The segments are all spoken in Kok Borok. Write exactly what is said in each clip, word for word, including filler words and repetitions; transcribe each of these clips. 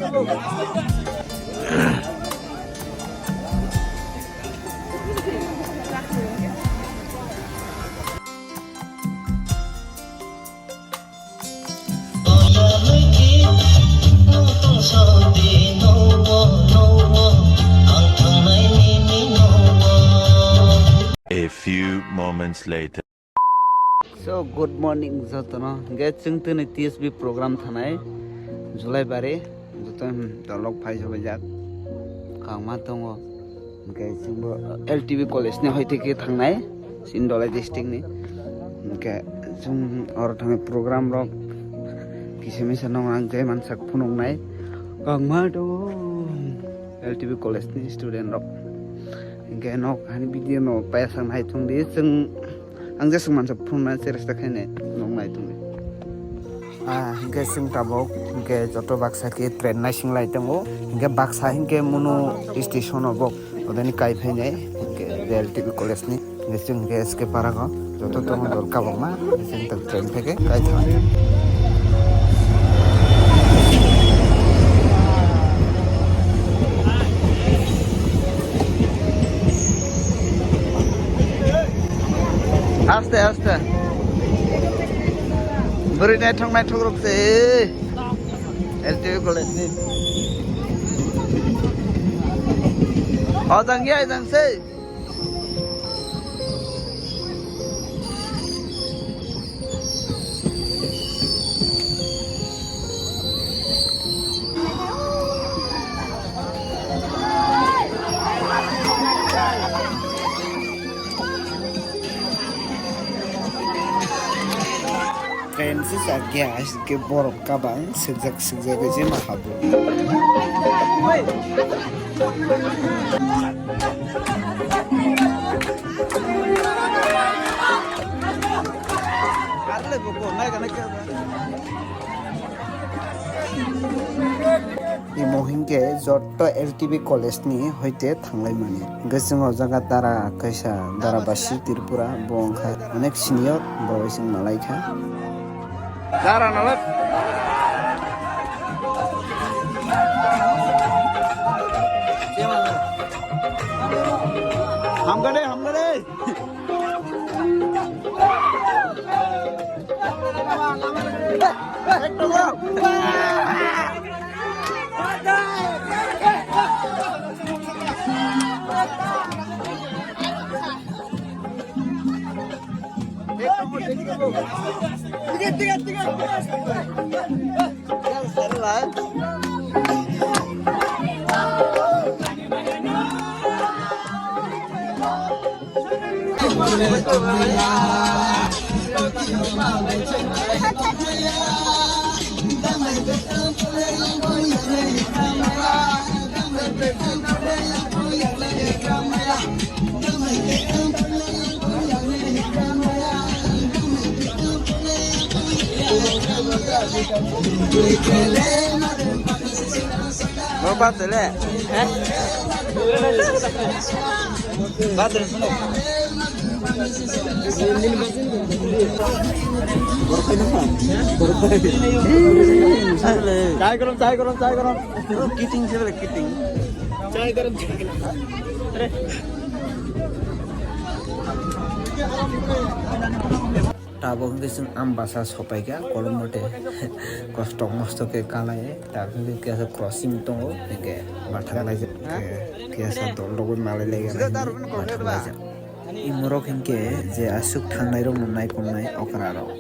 A few moments later. So, good morning jotono. Hingke chwng tini T S B program thanai July bari. Joto dolok phai sobaijak. Kangma tongo. Hingke chwngbo L T B college ni hoite khe thangnai. Chini Dholai district ni. Hingke chwng oro thangwi program rok kisa misa nong ang jai mansak phunuknai. Kangma tongo L T B college ni student rok. Hingke nok hani video no payasang hai thung di chwng. Ang jeswk mansa phunukna cheresta khainai nok nai tongdi. Ah, hingke chwng tabuk hingke joto baksa khe train naising lai tongo. Hingke baksa hingke Munu station o bo odani kai phainai hingke L T B college ni. Hingke chwng hingke S K Park o joto tongo dol kabangma. Chwng tabuk train phaikhe kai thang. Aste, aste. Bwrwi naithok naithok rok se. L T B college ni. O jang ya jang se. Train se chakya, aswk khe borok kabang swijak swijak khe jema habo. Imo hinkhe joto L T B college ni hoite thanglaimani. Hwnkhe chwng o jaga dara kaisa dara basi Tripura, bo wngkha onek senior, bo bai chwng malaikha. Dara nalak. Hamkha de, hamkha de. Mo ba tele. Ba tele suno. Chai garam, chai garam, chai garam. Kiting se bole kiting. Chai garam, chai garam. Tabuk hwnkhe chwng Ambasa sopaikha, korom mote kosto mosto khe kalai, tabuk hwnkhe kisa crossing tongo, hwnkhe bathang laijak, hwnkhe kisa dol rogwi malai laijak, bathang laijak. Imorok hwnkhe je aswk thangnairokno naikolnai okrarok,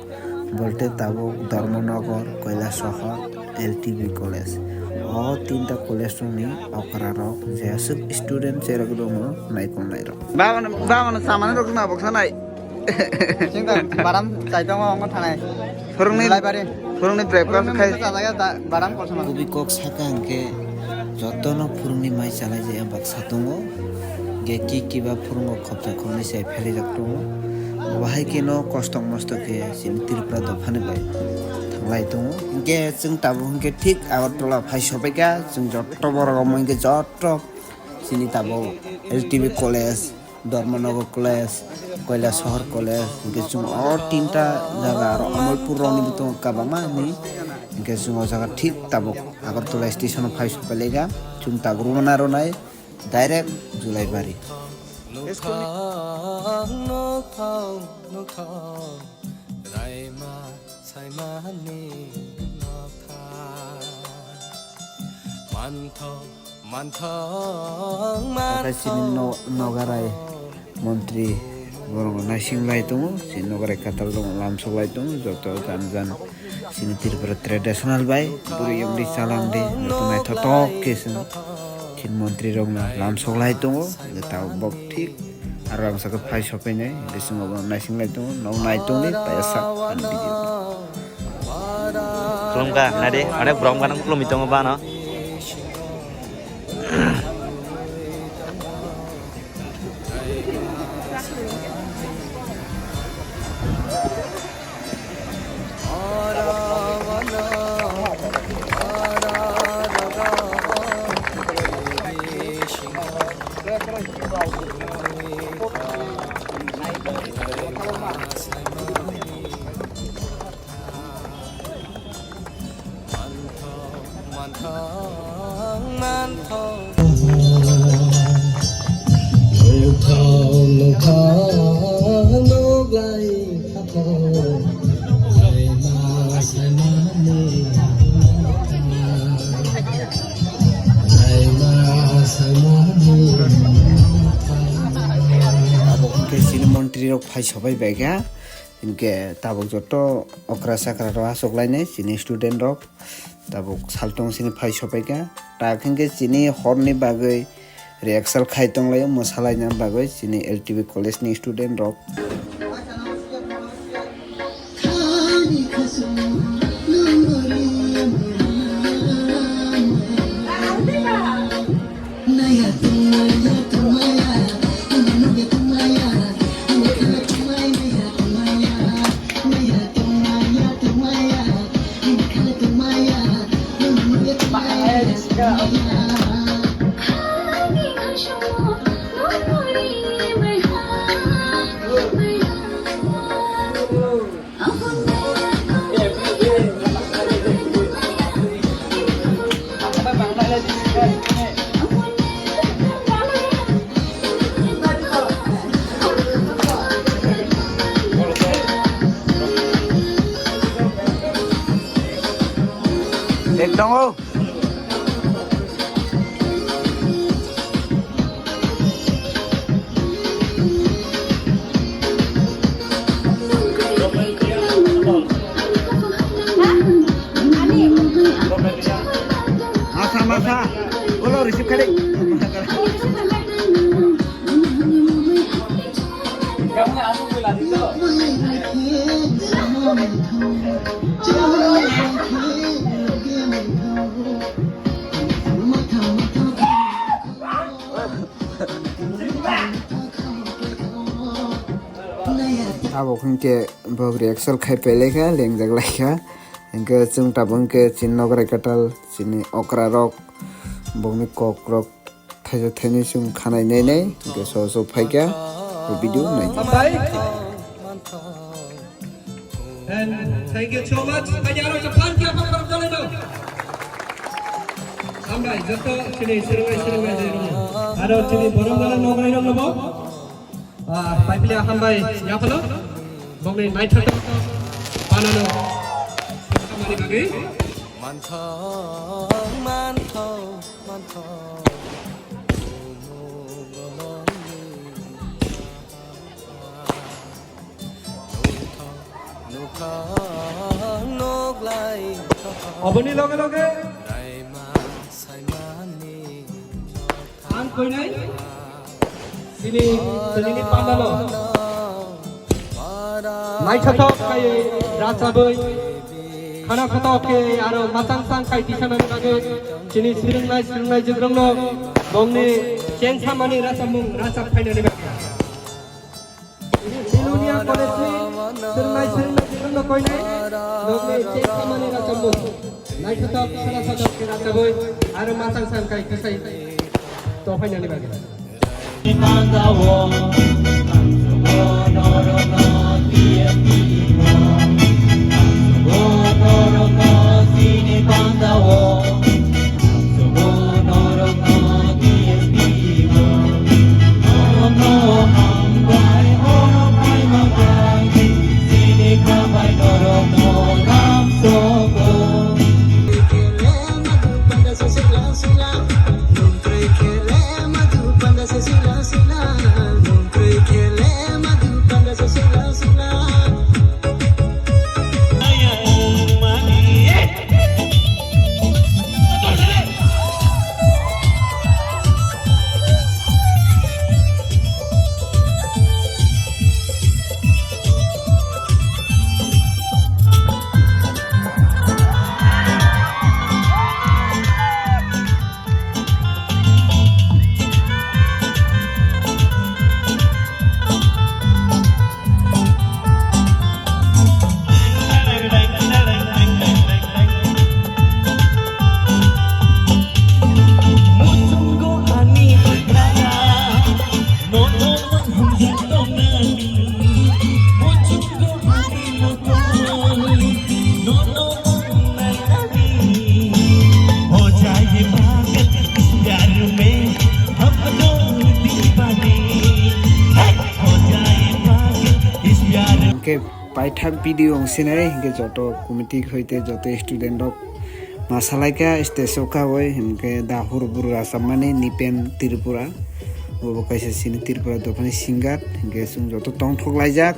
bolte tabuk Dharmanagar, Kailasohor, L T B college. O tinta college rokni okrarok je aswk student cherok rokno naikolnairok. Baba no, baba no samani rok na boksa nai. Singda baram chai tongo, ongo thanai. Phwrwngni, July bari. Phwrwngni breakfast khai. Phwrwngni bwsa jaga da baram kosom. Kubi kok saka hwnkhe jotono phwrwngni mai chalai jaya baksa tongo. Ge ki kiba phwrwngo khopsa khopnwi se pherijak tongo. Bahai khe no kosto mosto khe chini Tripura dophani bai thanglai tongo. Hwnkhe chwng tabuk hwnkhe thik Agartala phai sopaikha, chwng jotto borok omo hwnkhe jotto chini tabuk L T B college, Dharmanagar college, Kailasohor college, hwnkhe chwng o tinta jaga aro Amalpur rokni bo tongo kwbangma hinwi. Hingke chwng o jaga thik tabuk Agartala station o phai sokpailaikha. Chwng tabuk rwna rwnai direct Julaibari. Takhai chini no-, nogarai montri borok naising lai tongo, chini nogarai katal rok lamsok lai tongo, joto jan jan chini Tripura traditional bai bwrwi wngdi chala wngdi joto naithotok khe chwng chini montri rok no lamsok lai tongo, tabuk bok thik aro ang sakhe phai sophainai, bising obo naising lai tongo, nok nai tongdi payasa ani video. Khulumkha, nadi, onek borom ganang khulumwi tongo bano. Hingke chini montri rok phai sobai bai kha. Hinkhe tabuk joto okra chakra rok achuk lainai chini student rok tabuk saltong sini phai sopai kha. Tak hinkhe chini horni bagwi rehearsal khai tonglaio mwsalaina bagwi chini L T B college ni student rok. Ek tongo. Masa, masa. Ulo receive kali. Abo hwnkhe bo rehearsal khai pailai kha, lengjak lai kha. Hwnkhe chwng tabuk hwnkhe chini nokrai kwtal, chini okra rok, bokni kok rok thaisa thainwi chwng khanai nai nai, hwnkhe so so phaikha, o video nai. Hambai. And thank you so much. Phaidi aro chaphan khe aphang borok jalai do. Hambai, joto chini swrwngnai swrwngnai jai rok. Aro chini borom gana nokrai rok no bo. Ah, paipli hambai yaphalo. Bokni naithotok panano. Hamani bagwi. Manthok, manthok, manthok. Oboni loge loge ang koinai sini sini pandalo naithotok kai rachagwi khana khotok ke aro machang chang kai tisanani bagwi chini swrwngnai swrwngnai jikrokno bongni chengsamani rachapmung rachap phainani bagwi. Silunia College ni swrwngnai swrwngnai jikrokno koinai nokni chengsamani rachapmung. Naithotok sara sajak khe rachapwi aro machang chang kai kwsai tophainani bagwi. Paithak video wng sinai, hinkhe joto committee hoite joto student rok ma salaikha stage o kawi, hinkhe da hur buru rachapmani Nipen Tripura, bobo kaisa chini Tripura dophani singer, hinkhe chwng joto tongthok laijak.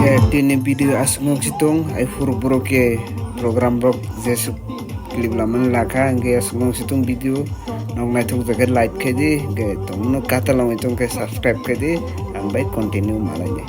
Khe tini video aswk no si tong, ai phuru borok khe program rok jesuk clip lamani lakha, hwnkhe aswk no si tong video. Nok naithok jakhe like khe di, hwnkhe tongno katal wngwi tong khe subscribe khe di, ang bai continue malaini.